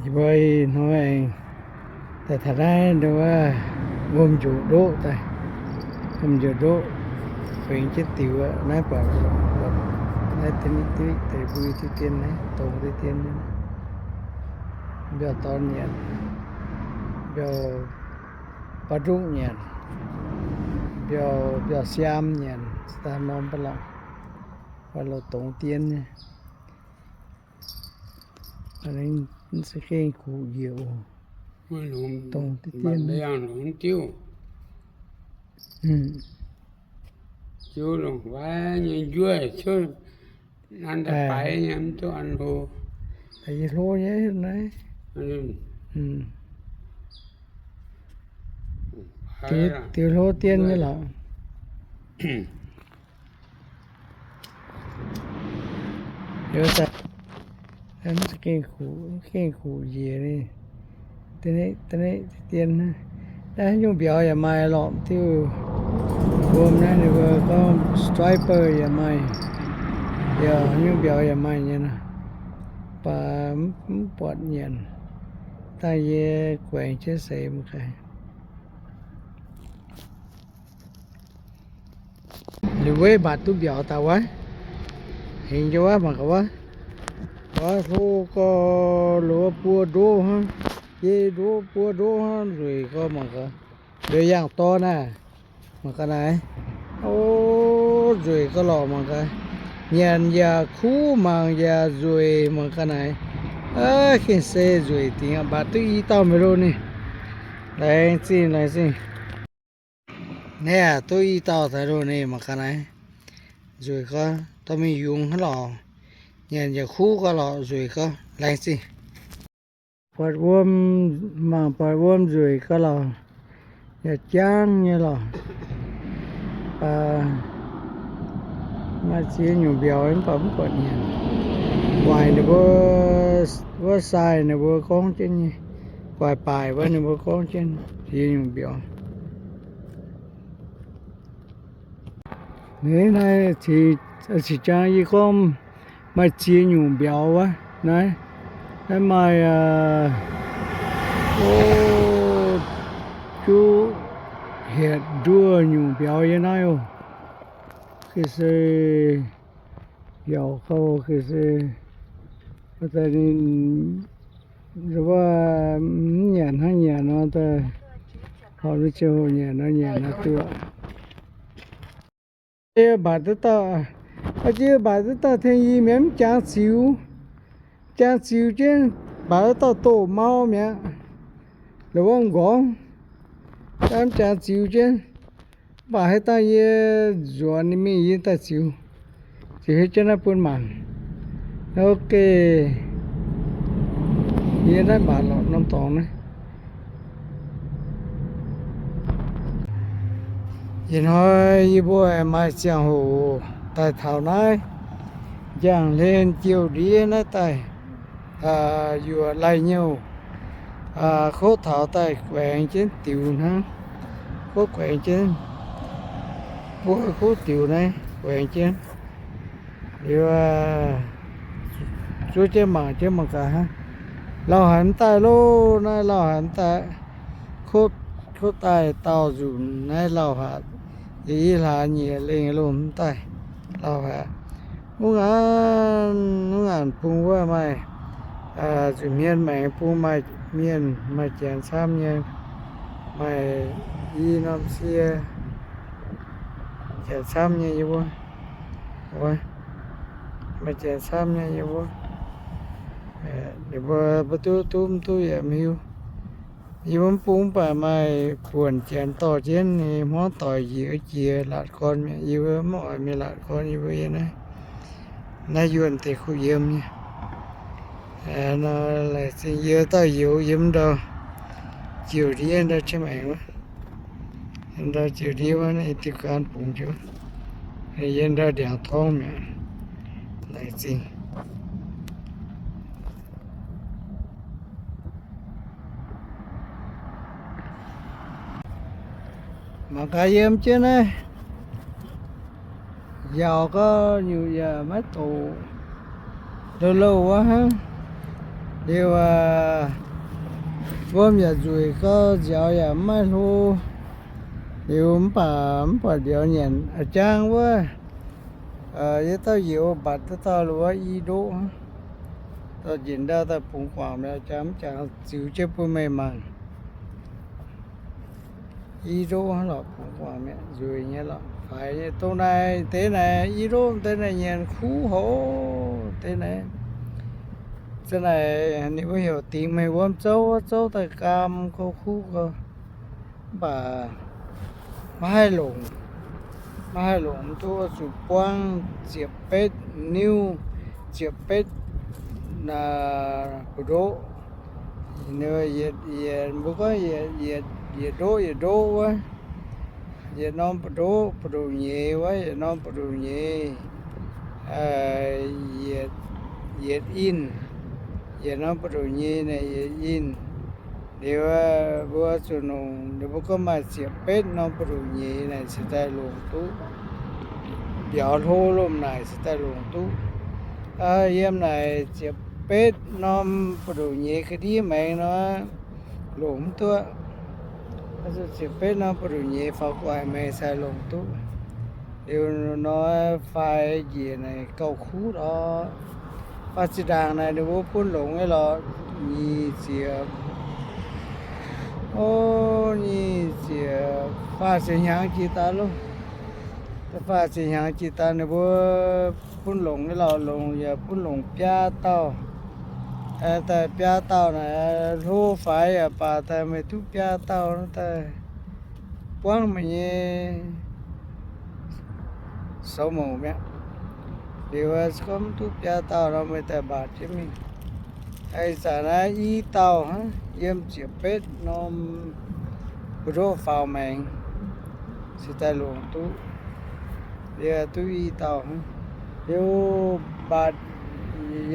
Mbuo ih hnoi aengx daaih taux naaiv nduov wuom njoqc ndoqv daaih, wuom njoqc ndoqv, kuengx jienv diux aqv. Naaiv buatc naaiv deix mbui deix dien naaiv, dongh deix dien, mbiauh dorn nyanc, mbiauh baav nduqv nyanc, mbiauh, mbiauh siaam nyanc, daaih norm ba'laqc, ba'laqc dongh dien nyei. Mv se gengh kuqc njiec oc. Dongh dien. Yie hlo nyei naaiv. Diux hlo dien nyei lorqc. Gengh kuqc njiec ni. Deix dien, naaiv nyungc mbiauz yaac maaih lorqc. Diuh wuom naaiv ninh mbuo gorngv striper yaac maaih, yaac nyungc mbiauz yaac maaih nyei nor. Baac mv buatc nyanc. Dangh yie guaengx jienv seix mangc gaax. Liuz weiv mbatc duqv mbiauz daaih wuov, hingx jienv wuov mangc gaax wuov. Wuov hlo gorx, loz buo ndoqv hnangv, jei ndoqv buo ndoqv hnangv, nzueic gorx mangc gaax. Liuz yangh dorn naaiv, mangc gaax naaiv. O, nzueic gauh lorqc mangc gaax. Nyanc yaac kuv, mangc yaac nzueic mangc gaax naaiv. Gengh se nzueic dingc aqv, mbatc duqv i dauh meih loh ni. Laengz zingh, laengz zingh. Naaiv aqv, duqv i dauh daaih loh ni mangc gaax naaiv. Nzueic gorx, dorh mingh yungz hnangv lorqc. Nyanc yaac kuv gauh lorqc, nzueic gorx, laengz zingh. Buatc wuom, mangc buatc wuom nzueic gauh lorqc, yaac jangv nyei lorqc. Baac maaih ziex nyungc mbiauz mv baac mv buatc nyanc. Waaic ninh mbuo, wuov sai ninh mbuo gorngv jienv nyei, guaix baaic wuov ninh mbuo gorngv jienv ziex nyungc mbiauz. Naaiv, naaiv cingx jangx yie gorngv maaih ziex nyungc mbiauz wuov. Naaiv, naaiv maaih, o, juqv hietc nduoh nyungc mbiauz yiem naaiv oc. Gengh se mbiauz gauh, gengh se, daaih ninh, wuov, mv nyanc hnangv nyanc nor, daaih horpc mv ziangh hoc nyanc nor nyanc nor duqv. Mbatc duqv dauh, jiex mbatc duqv dauh tengx yie mi'aqv, mv jangx ziux, jangx ziux jienv mbatc duqv dauh doh mauv mi'aqv. La'wuov m'nqorngv, mv jangx ziux jienv, mv baac haaix dauh yie nzuonx ninh mingh yie daaih ziux, ziux hietv jienv naaiv bun mangc. Ok, yie naaiv mbatc lorqc norm dorngx naaiv. Ih hnoi yie mbuo maaih ziangh hoc daaih taux naaiv, njang-hlen jouh ndiev naaiv daaih, yuoqc lai-nyouh, kov taux daaih guaengx jienv diux hnangv. Kov guaengx jienv, mbuo kov diux naaiv guaengx jienv. Liuz, zuov jienv mangc jienv mangc gaax hnangv. Lauh haic mv daaih loh, naaiv lauh haic mv daaih. Kov daaih daauh nzunc naaiv lauh haic. Yie hlaax nyieqc lengh loh mv daaih, lauh haic. Mv ngaanc, mv ngaanc bung wuov maaih, zuqc hmien maengx bung maaih mienh maaih janx camv nyei, maaih i norm sie janx camv nyei yie mbuo. Maaih janx camv nyei yie mbuo. Ninh mbuo mv duqv, duqv mv duqv yaac mv hiuv. Yie mbuo mv bung mv baac maaih buonc janx dorh jienv nyei hmuangv doic njiec jiex laatc gorn mi'aqv. Yie mbuo mv oix mingh laatc gorn yie mbuo yiem naaiv. Naaiv yuonh deix kuh yiem nyei. Nor laengz zingh yie dauh youz yiem ndau, ziouc ndiev ndau qiex maengx wuov. Ndau ziouc ndiev wuov naaiv diuh gan bungx jienv, yiem ndau ndiangx torngv mi'aqv. Laengz zingh. Mangc gaax yiem jienv naaiv, yaauc gau nyungc yaac maiv doqc, louh louh wuov hnangv. Liuz, wuom yaac nzueic gau, nziaaux yaac mv maaih hlo. Liuz mv baac mv buatc mbiauz nyanc a'jang wuov. Yie dauh youz mbatc duqv dauh lo wuov i ndoqv, dorh njiec ndau daaih bungx guangc mi'aqv, jangx mv jangx ziux jienv bun meih mangc. I ndoqv lorqc, bungx guangc mi'aqv, nzueic nyei lorqc, faix nyei. Dongh naaiv deix naaic i ndoqv deix naaic nyanc kuv haic deix naaic. Za'gengh naaic ninh mbuo heuc dingx meih wuom zouv, zouv daaih gaam gauh kuv gau. Mv baac maiv haih longc, maiv haih longc, mv duqv, oix zuqc buangv ziepc betv niuv, ziepc betv buoz-ndoqv. Yietc, yietc, mbuo gorngv yietc, yietc ndoqv, yietc ndoqv wuov, yietc norm buoz-ndoqv, buoz-ndoqv nyei wuov, yietc norm buoz-ndoqv nyei, yietc, yietc in, yietc norm buoz-ndoqv nyei naaic yietc in. Liuz mbuo zuqc longc, ninh mbuo gorngv maaih ziepc betv norm buoz-ndoqv nyei naaic cingx daaih longc duqv. Mbiauz hlo lomh naaic cingx daaih longc duqv. Yiem naaic ziepc betv norm buoz-ndoqv nyei ga'ndiev maengx nor, longc mv duqv. Ziepc betv norm buoz-ndoqv nyei faaux gu'nguaaic maengx cingx daaih longc duqv. Liuz nor fai njiec naaic gauh kuv lorqc. Fai zinh ndaangc naaic ninh mbuo bun longc nyei lorqc, nyic ziepc, o, nyic ziepc faah ziepc hnyangx jiex daaih loh. Faah ziepc hnyangx jiex daaih ninh mbuo bun longc nyei lorqc, longc yaac bun longc biaa dauh. Daaih biaa dauh naaic hlo faix yaac baac daaih meih duqv biaa dauh daaih buangv meih nyei sou mouc mi'aqv. Liuz se gorngv mv duqv biaa dauh nor meih daaih mbatc jienv mingh. Ih zanc naaiv i dauh hnangv, yiem ziepc betv norm buoz-ndoqv faaux maengx, cingx daaih longc duqv. Liuz duqv i dauh hnangv. Liuz mbatc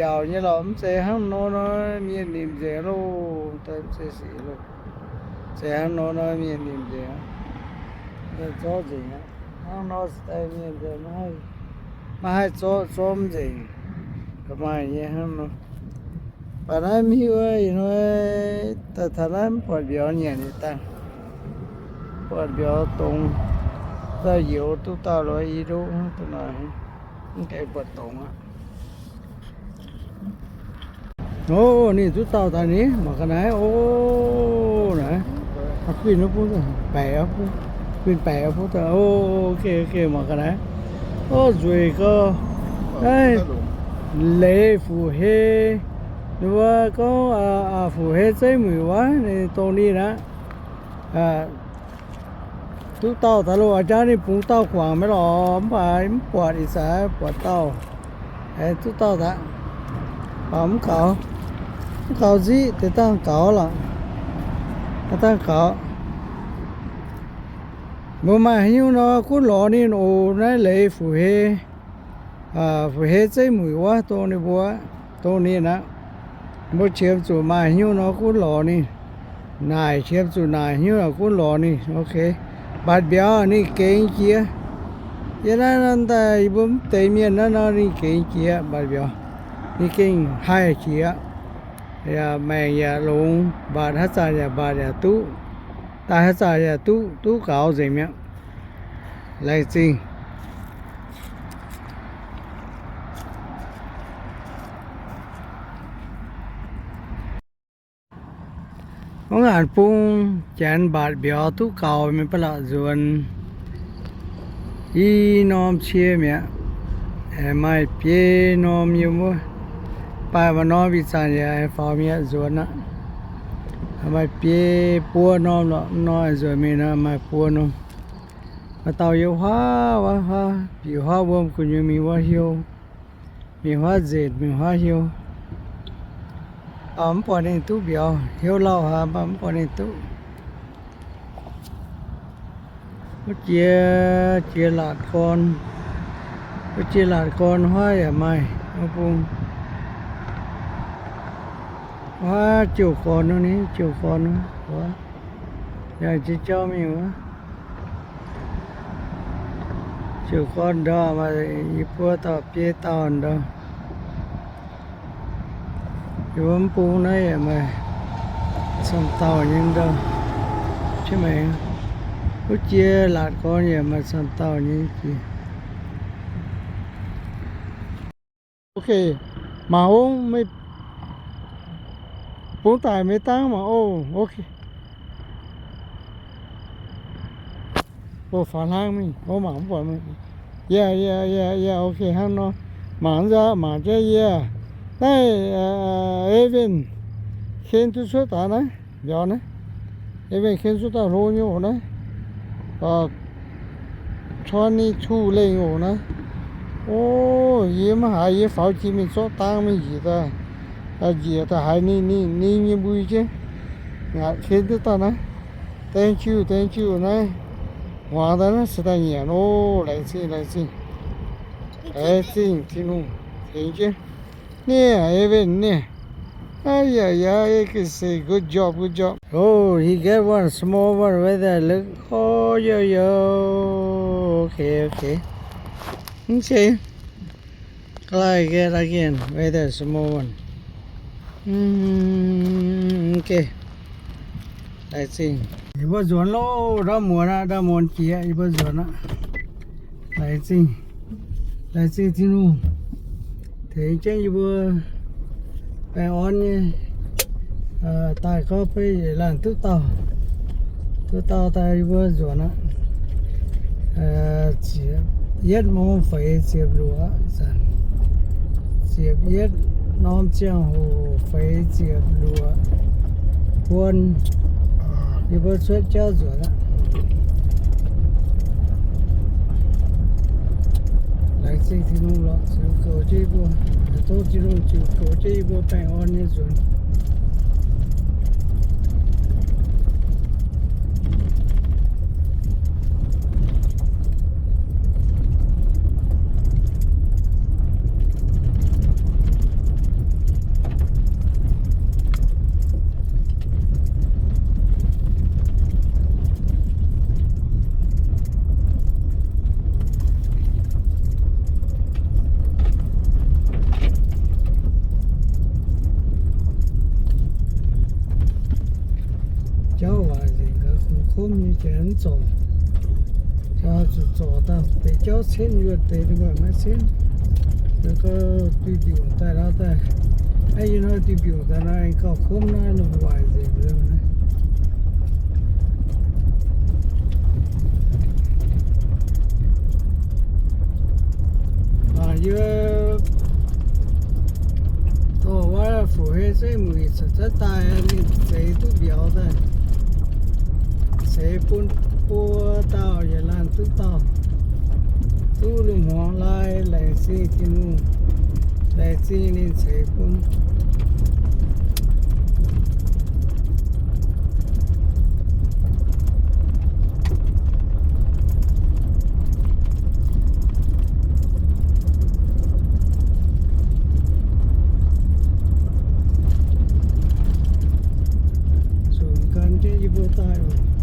yaauc nyei lorqc, mv zeiz hnangv nor nor mienh nimc nzengc loh, mv zeiz sic loh. Zeiz hnangv nor nor mienh nimc nzengc, zorqv nzengc aqv. Hnangv nor cingx daaih mienh maiv haih zorqv, zorqv mv nzengc. Ga'maaih nyei hnangv nor. Baac naaiv mv hiuv ih hnoi daaih taux naaiv mv buatc mbiauz nyanc yietc dangh. Buatc mbiauz dongz, daaih youz duqv dauh lorz i ndoqv hnangv, duqv naaic mv gaengh buatc dongz aqv. O, ninh duqv dauh daaih ni, mangc ga'naaiv. O, naaiv, guinh wuov bung, baeqc wuov bung, guinh baeqc wuov bung daaih. O, ok, ok, mangc ga'naaiv. O, nzueic gau. Naaiv leiz fuqv-hei, ninh mbuo gorngv fuqv-hei zeiv muic wuov, ninh dongh ninh aqv. Duqv dauh daaih loh, a'jang ninh bungx dauh guangc mi'aqv lorqc, mv baac mv buatc ih zanc buatc dauh. Aengx duqv dauh daaih, baac mv gaux, mv gaux nziqv, deix dangh gaux lorqc, dangh gaux. Mbuo maaih haaix nyungc nor gunv lorz ninh oc. Naaiv leiz fuqv-hei, fuqv-hei zeiv muic wuov dongh ninh mbuo, dongh ninh aqv. Mbuo qiemx zuqc maaih haaix nyungc nor gunv lorz ninh. Naaic qiemx zuqc naaic haaix nyungc nor gunv lorz ninh. Ok, mbatc mbiauz ninh gengx jiex. Yie naaiv nor daaih yie mbuo mv deix mienh naaiv nor ninh gengx jiex mbatc mbiauz. Ninh gengh haih jiex. Yaac maengc yaac longx, mbatc haaix zanc yaac mbatc yaac duqv. Daaih haaix zanc yaac duqv, duqv gaux nzengc mi'aqv. Laengz zingh. Mv ngaanc bung janx mbatc mbiauz duqv gaux mingh ba'laqc nzuonx. I norm cie mi'aqv. Maaih biei norm yiem wuov. Baaih maaih norm ih zanc yaac faaux mi'aqv nzuonx aqv. Maaih biei buo norm lorqc, mv norm nzuonx mingh nor maaih buo norm. Maaih dauh yiem huaav, huaav, huaav, bieqc huaav wuom gu'nyuoz mingh wuov hnyouv. Mingh huaav nzenc, mingh huaav hnyouv. Mv buatc ninh duqv mbiauz, hnyouv lauh haic, mv baac mv buatc ninh duqv. Wuov jiex, jiex laatc gorn, wuov jiex laatc gorn huaav yaac maaih, wuov bung huaav jouh gorn wuov ni, jouh gorn wuov, yangh jiex jauv mingh wuov. Jouh gorn ndau maaih i buo dauh biei dauh ndau. Yie mbuo mv bung naaiv yaac maaih camv dauh nyei ndau, qiex maengx wuov jiex laatc gorn yaac maaih camv dauh nyei jiex. Ok, mangc ong, meih bungx daic meih dangv mangc ong. Ok. Mbuo faaux hlang mingh, mbuo mangc mv buatc mingh. Yie, yie, yie, yie, ok, hnangv nor. Mangc nzaqc, mangc jienv yie. Naaiv, Evan, ken duqv cuotv daaih naaiv, mbiauz naaiv. Evan ken cuotv daaih hlo nyei oc naaiv. Twenty-two lengh oc naaiv. O, yie maiv haiz yie faaux jiex mingh zorqv dang mingh njiec daaih, njiec daaih haiz ninh, ninh, ninh nyei mbui jienv. Ngaatc ken duqv daaih naaiv. Thank you, thank you naaiv. Muangx daaih naaiv se daaih nyanc oc. Laengz zingh, laengz zingh. Laengz zingh Tin-Hungh tengx jienv. Nie, Evan nie. Ai ya ya, you can say good job, good job. Oh, he get one small one right there. Look, oh, yo, yo. Okay, okay. Okay. Glide get again. Right there, small one. Mm, okay. Laengz zingh. Yie mbuo nzuonx loh, ndau muonz aqv, ndau muonz jiex, yie mbuo nzuonx aqv. Laengz zingh, laengz zingh Tin-Hungh tengx jienv yie mbuo baengh orn nyei, daaih gorngv beiv yietc laanh duqv dauh, duqv dauh daaih yie mbuo nzuonx aqv. Ziepc yietv mungz feix ziepc luoqc, ziepc yietv norm ziangh hoc feix ziepc luoqc buon, yie mbuo cuotv jauv nzuonx aqv. Laengz zingh Tin-Hungh lorqc, ziux goux jienv yie mbuo, tov Tin-Hungh ziux goux jienv yie mbuo baengh orn nyei nzuonx. Jauv waaic nzengc, gauh kungx komv nyei, janx mv zorc. Zuqc zorc daaih deix jauv cenv, yuonh deix ninh mbuo maiv cenv. Gauh duih mbiungc daaih nor daaih, aa, yie hnoi duih mbiungc daaih nor aengx gauh komv naaiv, lungh waaic nzengc liuz naaiv. Yie dorh wuov fu'jueiv muic cuotv daaih, ninh zeix duqv mbiauz daaih, zeix bun buo dauh yietc laanh duqv dauh, duqv lungh hmuangx lai, laengz zingh Tin-Hungh, laengz zingh ninh ceix bun. Zuqc gan jienv yie mbuo daaih oc.